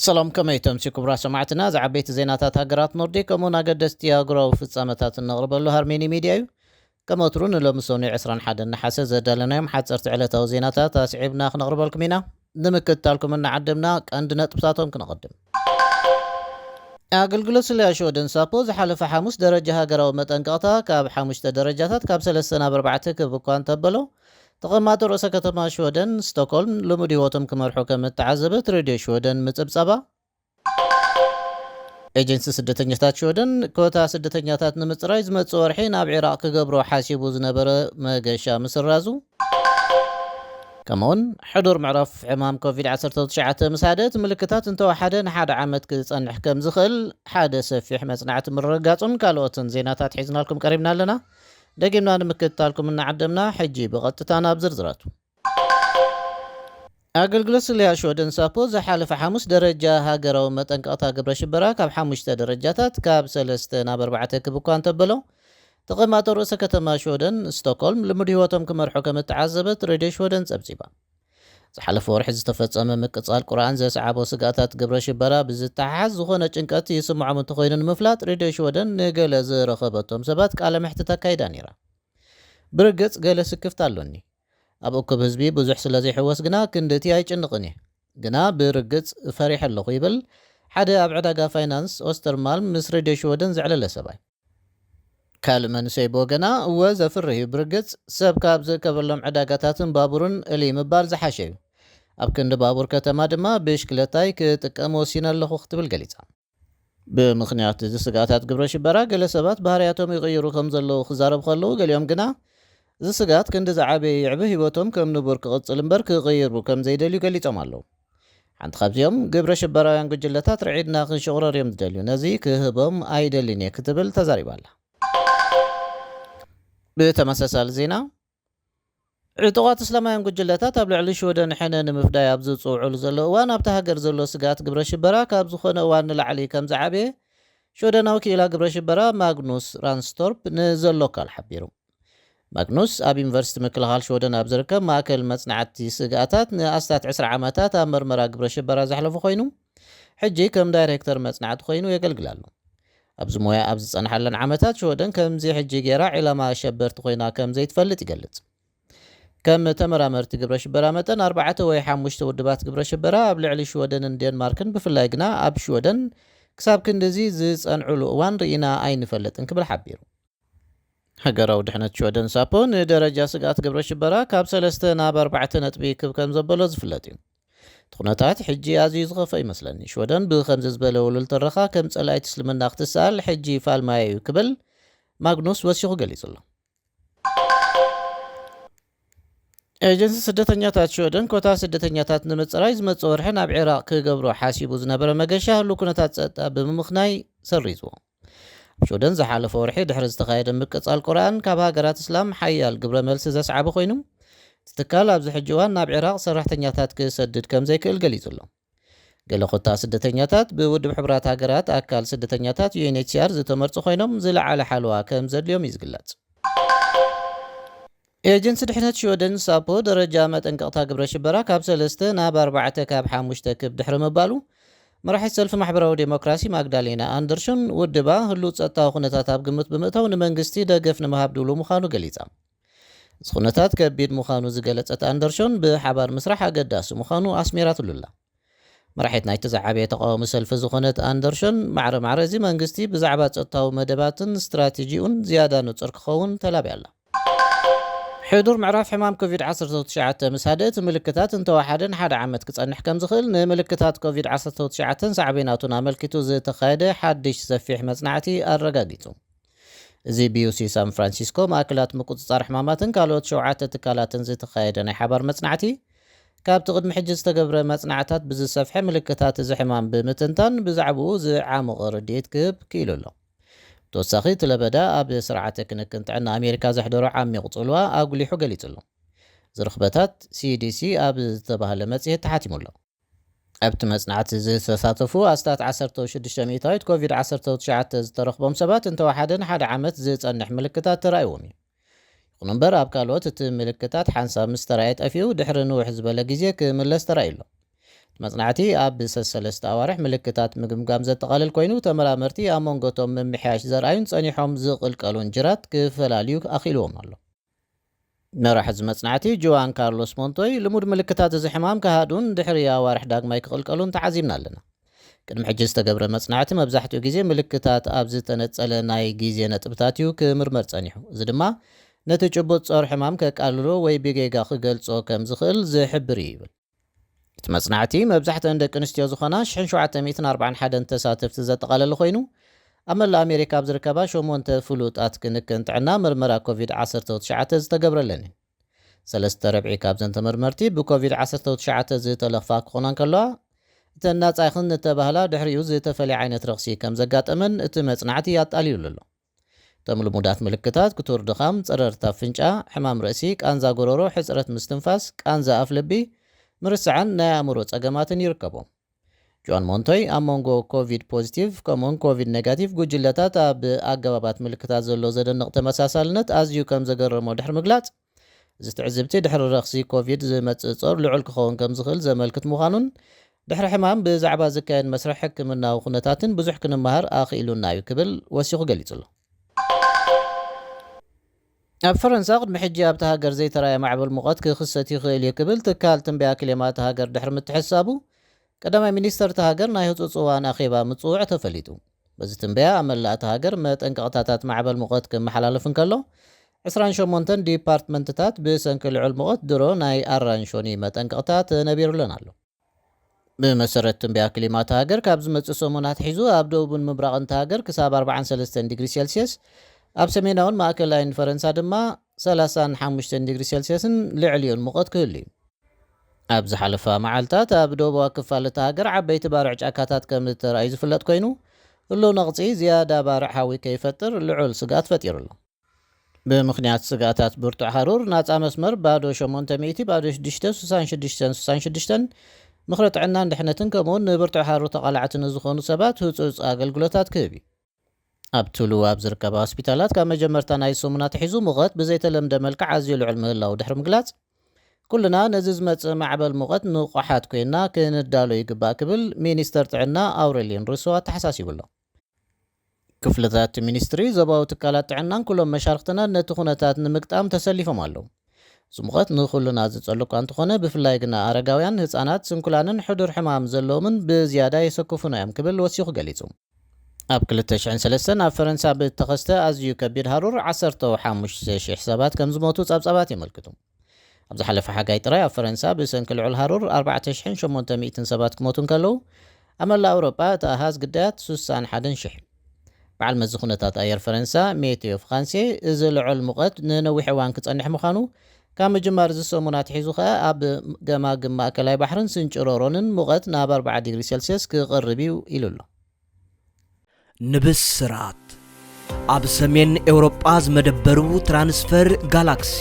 ሰላም፣ ከመይ ተምሲ ክቡራት ሰማዕትና? ዝዓበይቲ ዜናታት ሃገራት ኖርዲክ ከምኡውን ኣገደስቲ ኣህጉራዊ ፍጻመታት እነቕርበሉ ሃርሜኒ ሚድያ እዩ። ከም ወትሩ ንሎሚ ሰኑይ ዕስራን ሓደን ነሓሰ ዘዳለናዮም ሓጸርቲ ዕለታዊ ዜናታት ኣስዒብና ክነቕርበልኩም ኢና። ንምክትታልኩም እናዓደምና ቀንዲ ነጥብታቶም ክነቐድም። ኣገልግሎት ስለያ ሽወደን ሳፖ ዝሓለፈ ሓሙስ ደረጃ ሃገራዊ መጠንቀቕታ ካብ ሓሙሽተ ደረጃታት ካብ ሰለስተ ናብ ኣርባዕተ ክብ እኳ እንተበሎ፣ ተቐማጦ ርእሰ ከተማ ሽወደን ስቶክሆልም ልሙድ ህይወቶም ክመርሑ ከም እተዓዘበት ሬድዮ ሽወደን ምጽብጻባ። ኤጀንሲ ስደተኛታት ሽወደን ኮታ ስደተኛታት ንምጽራይ ዝመጽእ ወርሒ ናብ ዒራቕ ክገብሮ ሓሲቡ ዝነበረ መገሻ ምስራዙ። ከምኡውን ሕዱር ምዕራፍ ሕማም ኮቪድ ዓሰርተ ትሽዓተ ምስ ሃደ እቲ ምልክታት እንተወሓደ ንሓደ ዓመት ክጸንሕ ከም ዝኽእል ሓደ ሰፊሕ መጽናዕቲ ምርግጋጹን ካልኦትን ዜናታት ሒዝናልኩም ቀሪብና ኣለና። ደጊምና ንምክትታልኩም እናዓደምና ሕጂ ብቐጥታ ናብ ዝርዝራቱ። ኣገልግሎት ስለያ ሽወደን ሳፖ ዝሓለፈ ሓሙስ ደረጃ ሃገራዊ መጠንቀቕታ ግብረ ሽበራ ካብ ሓሙሽተ ደረጃታት ካብ ሰለስተ ናብ ኣርባዕተ ክብ እኳ እንተበሎ፣ ተቐማጦ ርእሰ ከተማ ሽወደን ስቶክሆልም ልሙድ ህይወቶም ክመርሑ ከም እተዓዘበት ሬድዮ ሽወደን ጸብጺባ። ዝሓለፈ ወርሒ ዝተፈጸመ ምቅጻል ቁርኣን ዘስዓቦ ስግኣታት ግብረ ሽበራ ብዝተሓሓዝ ዝኾነ ጭንቀት ይስምዖም እንተኾይኑ ንምፍላጥ ሬድዮ ሽወደን ንገለ ዝረኸበቶም ሰባት ቃለ መሕትት ኣካይዳ ነይራ። ብርግጽ ገለ ስክፍታ ኣሎኒ። ኣብ እኩብ ህዝቢ ብዙሕ ስለ ዘይሕወስ ግና ክንድቲ ኣይጭንቕን እየ። ግና ብርግጽ ፈሪሐ ኣለኹ ይብል ሓደ ኣብ ዕዳጋ ፋይናንስ ኦስተርማልም ምስ ሬድዮ ሽወደን ዘዕለለ ሰብኣይ። ካልእ መንእሰይ ብወገና፣ እወ ዘፍርህ እዩ። ብርግጽ ሰብ ካብ ዝእከበሎም ዕዳጋታትን ባቡርን እልይ ምባል ዝሓሸ እዩ። ኣብ ክንዲ ባቡር ከተማ ድማ ብሽክለታይ ክጥቀም ወሲነ ኣለኹ ክትብል ገሊጻ። ብምኽንያት እዚ ስግኣታት ግብረ ሽበራ ገለ ሰባት ባህርያቶም ይቕይሩ ከም ዘለዉ ክዛረቡ ከለዉ፣ ገሊኦም ግና እዚ ስግኣት ክንዲ ዝዓበየ ይዕቢ ህይወቶም ከም ንቡር ክቕጽል እምበር ክቕይሩ ከም ዘይደልዩ ገሊጾም ኣለዉ። ሓንቲ ካብዚኦም ግብረ ሽበራውያን ጉጅለታት ርዒድና ክንሽቑረር እዮም ዝደልዩ፣ ነዚ ክህቦም ኣይደልን እየ ክትብል ተዛሪባ ኣላ። ብተመሳሳሊ ዜና፣ ዕጡቓት እስላማውያን ጉጅለታት ኣብ ልዕሊ ሽወደን ሕነ ንምፍዳይ ኣብ ዝጽውዑሉ ዘለዉ እዋን ኣብታ ሃገር ዘሎ ስግኣት ግብረ ሽበራ ካብ ዝኾነ እዋን ንላዕሊ ከም ዝዓበየ ሽወደናዊ ክኢላ ግብረ ሽበራ ማግኑስ ራንስቶርፕ ንዘሎካል ሓቢሩ። ማግኑስ ኣብ ዩኒቨርሲቲ ምክልኻል ሽወደን ኣብ ዝርከብ ማእከል መጽናዕቲ ስግኣታት ንኣስታት ዕስራ ዓመታት ኣብ መርመራ ግብረ ሽበራ ዘሕለፈ ኮይኑ፣ ሕጂ ከም ዳይሬክተር መጽናዕቲ ኮይኑ የገልግል ኣሎ። ኣብዚ ሞያ ኣብ ዝጸንሓለን ዓመታት ሽወደን ከምዚ ሕጂ ገይራ ዒላማ ኣሸበርቲ ኮይና ከም ዘይትፈልጥ ይገልጽ። ከም ተመራመርቲ ግብረ ሽበራ መጠን ኣርባዕተ ወይ ሓሙሽተ ውድባት ግብረ ሽበራ ኣብ ልዕሊ ሽወደንን ዴንማርክን ብፍላይ ግና ኣብ ሽወደን ክሳብ ክንድዚ ዝጸንዕሉ እዋን ርኢና ኣይንፈልጥን ክብል ሓቢሩ። ሃገራዊ ድሕነት ሽወደን ሳፖ ንደረጃ ስግኣት ግብረ ሽበራ ካብ ሰለስተ ናብ ኣርባዕተ ነጥቢ ክብ ከም ዘበሎ ዝፍለጥ እዩ። እቲ ኩነታት ሕጂ ኣዝዩ ዝኸፍአ ይመስለኒ። ሽወደን ብኸምዚ ዝበለ ውሉል ትረኻ ከም ጸላኢት እስልምና ክትሰኣል ሕጂ ፋልማየ እዩ ክብል ማግኑስ ወሲኹ ገሊጹ ኣሎ። ኤጀንሲ ስደተኛታት ሽወደን ኮታ ስደተኛታት ንምጽራይ ዝመጽእ ወርሒ ናብ ዒራቕ ክገብሮ ሓሲቡ ዝነበረ መገሻ ህሉ ኩነታት ጸጥታ ብምምኽናይ ሰሪዝዎ። ኣብ ሽወደን ዝሓለፈ ወርሒ ድሕሪ ዝተኻየደ ምቅጻል ቁርኣን ካብ ሃገራት እስላም ሓያል ግብረ መልሲ ዘስዓበ ኮይኑ፣ እቲ ትካል ኣብዚ ሕጂ እዋን ናብ ዒራቕ ሰራሕተኛታት ክሰድድ ከም ዘይክእል ገሊጹ ኣሎ። ገለ ኮታ ስደተኛታት ብውድብ ሕቡራት ሃገራት ኣካል ስደተኛታት ዩ ኤን ኤች ሲ ኣር ዝተመርጹ ኮይኖም ዝለዓለ ሓለዋ ከም ዘድልዮም እዩ ዝግለጽ። ኤጀንሲ ድሕነት ሽወደን ሳፖ ደረጃ መጠንቀቕታ ግብረ ሽበራ ካብ ሰለስተ ናብ ኣርባዕተ ካብ ሓሙሽተ ክብ ድሕሪ ምባሉ፣ መራሒት ሰልፊ ማሕበራዊ ዴሞክራሲ ማግዳሌና ኣንደርሾን ውድባ ህሉው ጸጥታዊ ኩነታት ኣብ ግምት ብምእታው ንመንግስቲ ደገፍ ንምሃብ ድሉ ምዃኑ ገሊጻ። እዚ ኩነታት ከቢድ ምዃኑ ዝገለጸት ኣንደርሾን ብሓባር ምስራሕ ኣገዳሲ ምዃኑ ኣስሚራትሉ ኣላ። መራሒት ናይቲ ዝዓበየ ተቃዋሚ ሰልፊ ዝኾነት ኣንደርሾን ማዕረ ማዕረ እዚ መንግስቲ ብዛዕባ ጸጥታዊ መደባትን ስትራቴጂኡን ዝያዳ ንጹር ክኸውን ተላብያ ኣላ። ሕዱር ምዕራፍ ሕማም ኮቪድ ዓሰርተ ትሽዓተ ምስ ሃደ እቲ ምልክታት እንተወሓደ ንሓደ ዓመት ክጸንሕ ከም ዝኽእል ንምልክታት ኮቪድ ዓሰርተ ትሽዓተን ሳዕቤናቱን ኣመልኪቱ ዝተኻየደ ሓድሽ ሰፊሕ መጽናዕቲ ኣረጋጊጹ። እዚ ብ ዩ ሲ ሳን ፍራንሲስኮ ማእከላት ምቁጽጻር ሕማማትን ካልኦት ሸውዓተ ትካላትን ዝተኻየደ ናይ ሓባር መጽናዕቲ፣ ካብቲ ቅድሚ ሕጂ ዝተገብረ መጽናዕታት ብዝሰፍሐ ምልክታት እዚ ሕማም ብምትንታን ብዛዕባኡ ዝዓመቐ ርድኢት ክህብ ክኢሉ ኣሎ። ብተወሳኺ እቲ ለበዳ ኣብ ስርዓተ ክንክን ጥዕና ኣሜሪካ ዘሕደሮ ዓሚቕ ጽልዋ ኣጉሊሑ ገሊጹ ኣሎ። እዚ ርኽበታት ሲ ዲ ሲ ኣብ ዝተባህለ መጽሔት ተሓቲሙ ኣሎ። ኣብቲ መጽናዕቲ ዝተሳተፉ ኣስታት ዓሰርተ ሽዱሽተ ሚእታዊት ኮቪድ ዓሰርተ ትሽዓተ ዝተረኽቦም ሰባት እንተወሓደ ንሓደ ዓመት ዝጸንሕ ምልክታት ተራእይዎም እዩ። ይኹን እምበር ኣብ ካልኦት እቲ ምልክታት ሓንሳብ ምስ ተራእየ ጠፊኡ ድሕሪ ንውሕ ዝበለ ግዜ ክምለስ ተራእዩ ኣሎ። መጽናዕቲ ኣብ ሰሰለስተ ኣዋርሕ ምልክታት ምግምጋም ዘጠቓልል ኮይኑ፣ ተመራመርቲ ኣብ መንጎ እቶም ምምሕያሽ ዘርኣዩን ጸኒሖም ዝቕልቀሉን ጅራት ክፈላልዩ ኣኽኢልዎም ኣሎ። መራሒ እዚ መጽናዕቲ ጁዋን ካርሎስ ሞንቶይ፣ ልሙድ ምልክታት እዚ ሕማም ክሃዱን ድሕሪ ኣዋርሕ ዳግማይ ክቕልቀሉን ተዓዚብና ኣለና። ቅድሚ ሕጂ ዝተገብረ መጽናዕቲ መብዛሕትኡ ግዜ ምልክታት ኣብ ዝተነጸለ ናይ ግዜ ነጥብታት እዩ ክምርመር ጸኒሑ። እዚ ድማ ነቲ ጭቡጥ ጾር ሕማም ከቃልሎ ወይ ብጌጋ ክገልጾ ከም ዝኽእል ዝሕብር እዩ ይብል። እቲ መጽናዕቲ መብዛሕትአን ደቂ ኣንስትዮ ዝኾና ሽሕን ሸውዓተ ሚእትን ኣርባዓን ሓደን ተሳተፍቲ ዘጠቓለለ ኮይኑ፣ ኣብ መላእ ኣሜሪካ ኣብ ዝርከባ ሸሞንተ ፍሉጣት ክንክን ጥዕና መርመራ ኮቪድ ዓሰርተ ትሽዓተ ዝተገብረለን እዩ። ሰለስተ ረብዒ ካብዘን ተመርመርቲ ብኮቪድ ዓሰርተ ትሽዓተ ዝተለኽፋ ክኾና እንከለዋ፣ እተን ናጻ ይኽን እተባህላ ድሕሪኡ ዝተፈልየ ዓይነት ረኽሲ ከም ዘጋጠመን እቲ መጽናዕቲ ኣጣሊሉ ኣሎ። እቶም ልሙዳት ምልክታት ክቱር ድኻም፣ ጸረርታ ኣፍንጫ፣ ሕማም ርእሲ፣ ቃንዛ ጎረሮ፣ ሕጽረት ምስትንፋስ፣ ቃንዛ ኣፍልቢ፣ ምርስዓን ናይ ኣእምሮ ጸገማትን ይርከቦም። ጆን ሞንቶይ ኣብ መንጎ ኮቪድ ፖዚቲቭ ከምኡውን ኮቪድ ኔጋቲቭ ጉጅለታት ኣብ ኣገባባት ምልክታት ዘሎ ዘደንቕ ተመሳሳልነት ኣዝዩ ከም ዘገረሞ ድሕሪ ምግላጽ፣ እዚ ትዕዝብቲ ድሕሪ ረኽሲ ኮቪድ ዝመጽእ ጾር ልዑል ክኸውን ከም ዝኽእል ዘመልክት ምዃኑን ድሕሪ ሕማም ብዛዕባ ዝካየድ መስርሕ ሕክምናዊ ኩነታትን ብዙሕ ክንመሃር ኣኽኢሉና እዩ ክብል ወሲኹ ገሊጹ ኣሎ። ኣብ ፈረንሳ ቅድሚ ሕጂ ኣብቲ ሃገር ዘይተራየ ማዕበል ሙቐት ክኽሰት ይኽእል እዩ ክብል ትካል ትንበያ ክሌማ እታ ሃገር ድሕሪ ምትሕሳቡ፣ ቀዳማይ ሚኒስተር እታ ሃገር ናይ ህጹጽ እዋን ኣኼባ ምጽውዕ ተፈሊጡ። በዚ ትንበያ ኣብ መላእ እታ ሃገር መጠንቀቕታታት ማዕበል ሙቐት ክመሓላለፍ እንከሎ፣ ዕስራን ሸሞንተን ዲፓርትመንትታት ብሰንኪ ልዑል ሙቐት ድሮ ናይ ኣራንሾኒ መጠንቀቕታ ተነቢሩለን ኣሎ። ብመሰረት ትንበያ ክሊማ እታ ሃገር፣ ካብ ዝመጽእ ሰሙን ኣትሒዙ ኣብ ደቡብን ምብራቕን እታ ሃገር ክሳብ ኣርባዓን ሰለስተን ዲግሪ ሴልስየስ፣ ኣብ ሰሜናውን ማእከላይን ፈረንሳ ድማ ሰላሳን ሓሙሽተን ዲግሪ ሴልስየስን ልዕሊኡን ሙቐት ክህሉ እዩ። ኣብ ዝሓለፋ መዓልታት ኣብ ደቡባዊ ክፋል እታ ሃገር ዓበይቲ ባርዕ ጫካታት ከም እተራእዩ ዝፍለጥ ኮይኑ፣ ህሉው ነቕጺ ዝያዳ ባርዕ ሓዊ ከይፈጥር ልዑል ስግኣት ፈጢሩ ኣሎ። ብምኽንያት ስግኣታት ብርቱዕ ሃሩር፣ ናጻ መስመር ባዶ ሸሞንተ ሚእቲ፣ ባዶ ሽዱሽተ፣ ስሳን ሽዱሽተን፣ ስሳን ሽዱሽተን፣ ምኽሪ ጥዕናን ድሕነትን ከምኡውን ንብርቱዕ ሃሩር ተቓላዕቲ ንዝኾኑ ሰባት ህጹጽ ኣገልግሎታት ክህብ እዩ። ኣብ ቱሉ ኣብ ዝርከባ ሆስፒታላት ካብ መጀመርታ ናይ ሰሙን ኣትሒዙ ሙቐት ብዘይተለምደ መልክዕ ኣዝዩ ልዑል ምህላው ድሕሪ ምግላጽ፣ ኩልና ነዚ ዝመጽእ ማዕበል ሙቐት ንቑሓት ኮይና ክንዳሎ ይግባእ ክብል ሚኒስተር ጥዕና ኣውረሊዮን ሩሶ ኣተሓሳሲቡ ኣሎ። ክፍልታት ሚኒስትሪ፣ ዞባዊ ትካላት ጥዕናን ኩሎም መሻርኽትናን ነቲ ኩነታት ንምግጣም ተሰሊፎም ኣለዉ። እዚ ሙቐት ንኹልና ዝጸሉ እኳ እንተኾነ፣ ብፍላይ ግና ኣረጋውያን፣ ህጻናት፣ ስንኩላንን ሕዱር ሕማም ዘለዎምን ብዝያዳ የሰክፉና እዮም ክብል ወሲኹ ገሊጹ። ኣብ ክልተ ሽሕን ሰለስተን ኣብ ፈረንሳ ብእተኸስተ ኣዝዩ ከቢድ ሃሩር ዓሰርተ ሓሙሽተ ሽሕ ሰባት ከም ዝሞቱ ጸብጻባት የመልክቱ። ኣብ ዝሓለፈ ሓጋይ ጥራይ ኣብ ፈረንሳ ብሰንኪ ልዑል ሃሩር ኣርባዕተ ሽሕን ሸሞንተ ሚእትን ሰባት ክሞቱ እንከለዉ፣ ኣብ መላእ ኣውሮጳ እቲ ኣሃዝ ግዳያት ስሳን ሓደን ሽሕ። በዓል መዚ ኩነታት ኣየር ፈረንሳ ሜትዮ ፍራንሴ፣ እዚ ልዑል ሙቐት ንነዊሕ እዋን ክጸንሕ ምዃኑ፣ ካብ ምጅማር እዚ ሰሙን ኣትሒዙ ከኣ ኣብ ገማግም ማእከላይ ባሕርን ስንጭሮሮንን ሙቐት ናብ ኣርብዓ ዲግሪ ሴልስየስ ክቐርብ እዩ ኢሉ ኣሎ። ንብስራት። ኣብ ሰሜን ኤውሮጳ ዝመደበሩ ትራንስፈር ጋላክሲ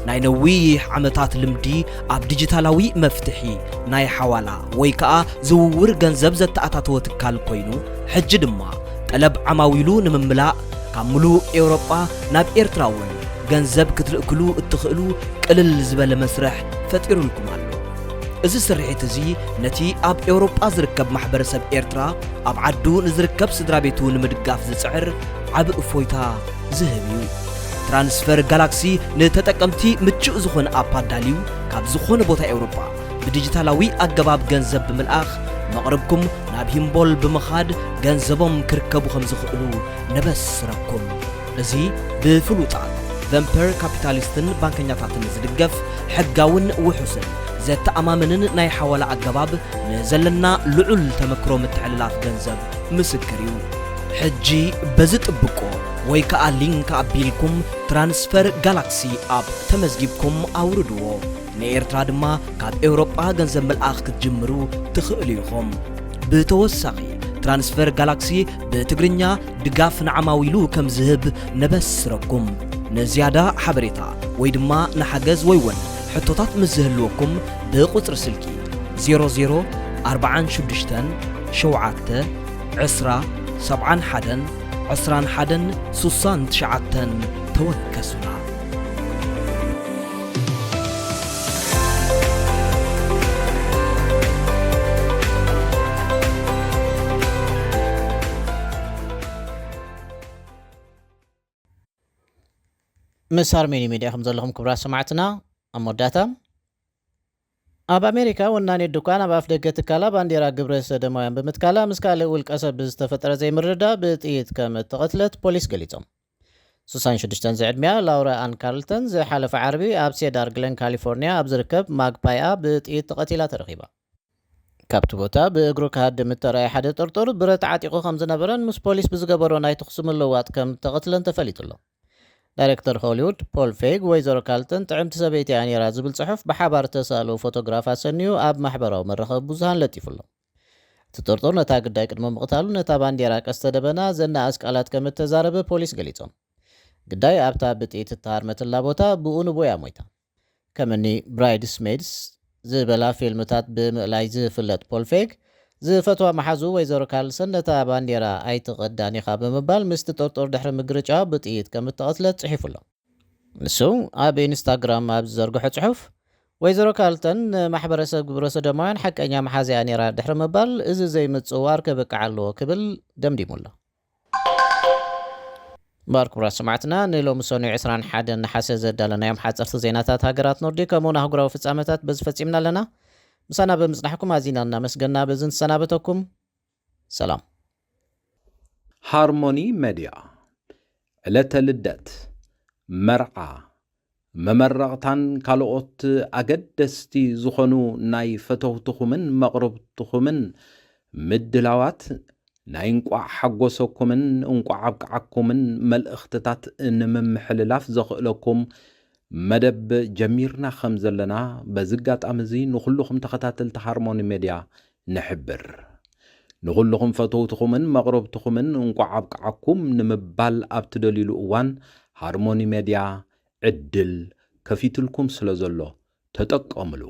ናይ ነዊሕ ዓመታት ልምዲ ኣብ ዲጂታላዊ መፍትሒ ናይ ሓዋላ ወይ ከኣ ዝውውር ገንዘብ ዘተኣታተወ ትካል ኮይኑ፣ ሕጂ ድማ ጠለብ ዓማዊሉ ንምምላእ ካብ ምሉእ ኤውሮጳ ናብ ኤርትራ እውን ገንዘብ ክትልእክሉ እትኽእሉ ቅልል ዝበለ መስርሕ ፈጢሩልኩም ኣሎ። እዚ ስርሒት እዚ ነቲ ኣብ ኤውሮጳ ዝርከብ ማሕበረሰብ ኤርትራ ኣብ ዓዱ ንዝርከብ ስድራ ቤቱ ንምድጋፍ ዝጽዕር ዓቢ እፎይታ ዝህብ እዩ። ትራንስፈር ጋላክሲ ንተጠቀምቲ ምቹእ ዝኾነ ኣፕ ኣዳልዩ፣ ካብ ዝኾነ ቦታ ኤውሮጳ ብዲጂታላዊ ኣገባብ ገንዘብ ብምልኣኽ፣ መቕርብኩም ናብ ሂምቦል ብምኻድ ገንዘቦም ክርከቡ ከም ዝኽእሉ ነበስረኩም። እዚ ብፍሉጣት ቨምፐር ካፒታሊስትን ባንከኛታትን ዝድገፍ ሕጋውን ውሑስን ዘተኣማምንን ናይ ሓዋላ ኣገባብ ንዘለና ልዑል ተመክሮ ምትሕልላፍ ገንዘብ ምስክር እዩ። ሕጂ በዚ ጥብቆ ወይ ከኣ ሊንክ ኣቢልኩም ትራንስፈር ጋላክሲ ኣፕ ተመዝጊብኩም ኣውርድዎ። ንኤርትራ ድማ ካብ ኤውሮጳ ገንዘብ ምልኣኽ ክትጅምሩ ትኽእሉ ኢኹም። ብተወሳኺ፣ ትራንስፈር ጋላክሲ ብትግርኛ ድጋፍ ንዓማዊሉ ከም ዝህብ ነበስረኩም። ንዝያዳ ሓበሬታ ወይ ድማ ንሓገዝ ወይ እውን ሕቶታት ምስ ዝህልወኩም፣ ብቁጽሪ ስልኪ ዜሮ ዜሮ ኣርባዓን ሽዱሽተን ሸውዓተ ዕስራ ሰብዓን ሓደን ዕስራን ሓደን ስሳን ትሽዓተን ተወከሱና። ምስ ሃርሜኒ ሚድያ ከም ዘለኹም ክብራት ሰማዕትና። ኣብ መወዳእታ፣ ኣብ ኣሜሪካ ወናኔት ድኳን ኣብ ኣፍ ደገ ትካላ ባንዴራ ግብረ ሰደማውያን ብምትካላ ምስ ካልእ ውልቀ ሰብ ብዝተፈጠረ ዘይምርድዳእ ብጥይት ከም እተቐትለት ፖሊስ ገሊጾም። ሱሳን ሽዱሽተን ዝዕድሚያ ላውራ ኣን ካርልተን ዝሓለፈ ዓርቢ ኣብ ሴዳር ግለን ካሊፎርኒያ ኣብ ዝርከብ ማግፓይኣ ብጥይት ተቐቲላ ተረኺባ። ካብቲ ቦታ ብእግሩ ክሃድም እተረኣየ ሓደ ጥርጡር ብረት ዓጢቑ ከም ዝነበረን ምስ ፖሊስ ብዝገበሮ ናይ ተኹሲ ምልውዋጥ ከም እተቐትለን ተፈሊጡ ኣሎ። ዳይሬክተር ሆሊውድ ፖል ፌግ ወይዘሮ ካርልተን ጥዕምቲ ሰበይቲ እያ ነይራ ዝብል ጽሑፍ ብሓባር ተሳእሉ ፎቶግራፍ ኣሰንዩ ኣብ ማሕበራዊ መራኸቢ ብዙሃን ለጢፉ ኣሎ። እቲ ጥርጡር ነታ ግዳይ ቅድሚ ምቕታሉ ነታ ባንዴራ ቀስተ ደበና ዘነኣስ ቃላት ከም እተዛረበ ፖሊስ ገሊጾም። ግዳይ ኣብታ ብጥይት እተሃርመትላ ቦታ ብኡ ንብኡ እያ ሞይታ። ከም እኒ ብራይድስሜድስ ዝበላ ፊልምታት ብምእላይ ዝፍለጥ ፖል ፌግ፣ ዝፈትዋ መሓዙ ወይዘሮ ካርልሰን ነታ ባንዴራ ኣይትቐዳን ኢኻ ብምባል ምስቲ ጥርጡር ድሕሪ ምግርጫ ብጥይት ከም እተቐትለት ጽሒፉ ኣሎ። ንሱ ኣብ ኢንስታግራም ኣብ ዝዘርግሖ ጽሑፍ፣ ወይዘሮ ካርልተን ንማሕበረሰብ ግብረ ሰዶማውያን ሓቀኛ መሓዝያ ነይራ ድሕሪ ምባል፣ እዚ ዘይምጽዋር ክብቅዕ ኣለዎ ክብል ደምዲሙ ኣሎ። እምበኣር ክቡራት ሰማዕትና፣ ንሎሚ ሰኑይ ዕስራን ሓደን ነሓሰ ዘዳለናዮም ሓጸርቲ ዜናታት ሃገራት ኖርዲክ ከምኡውን ኣህጉራዊ ፍጻመታት በዚ ፈጺምና ኣለና። ምሳና ብምጽናሕኩም ኣዚና እናመስገና በዚ ንሰናበተኩም። ሰላም። ሃርሞኒ መድያ ዕለተ ልደት፣ መርዓ፣ መመረቕታን ካልኦት ኣገደስቲ ዝኾኑ ናይ ፈተውትኹምን መቕርብትኹምን ምድላዋት ናይ እንቋዕ ሓጎሰኩምን እንቋዕ ኣብቅዓኩምን መልእኽትታት ንምምሕልላፍ ዘኽእለኩም መደብ ጀሚርና ከም ዘለና በዚ ኣጋጣሚ እዚ ንኹልኹም ተኸታተልቲ ሃርሞኒ ሜድያ ንሕብር። ንኹልኹም ፈተውትኹምን መቕረብትኹምን እንቋዕ ኣብቅዓኩም ንምባል ኣብ ትደልዩሉ እዋን ሃርሞኒ ሜድያ ዕድል ከፊትልኩም ስለ ዘሎ ተጠቀምሉ።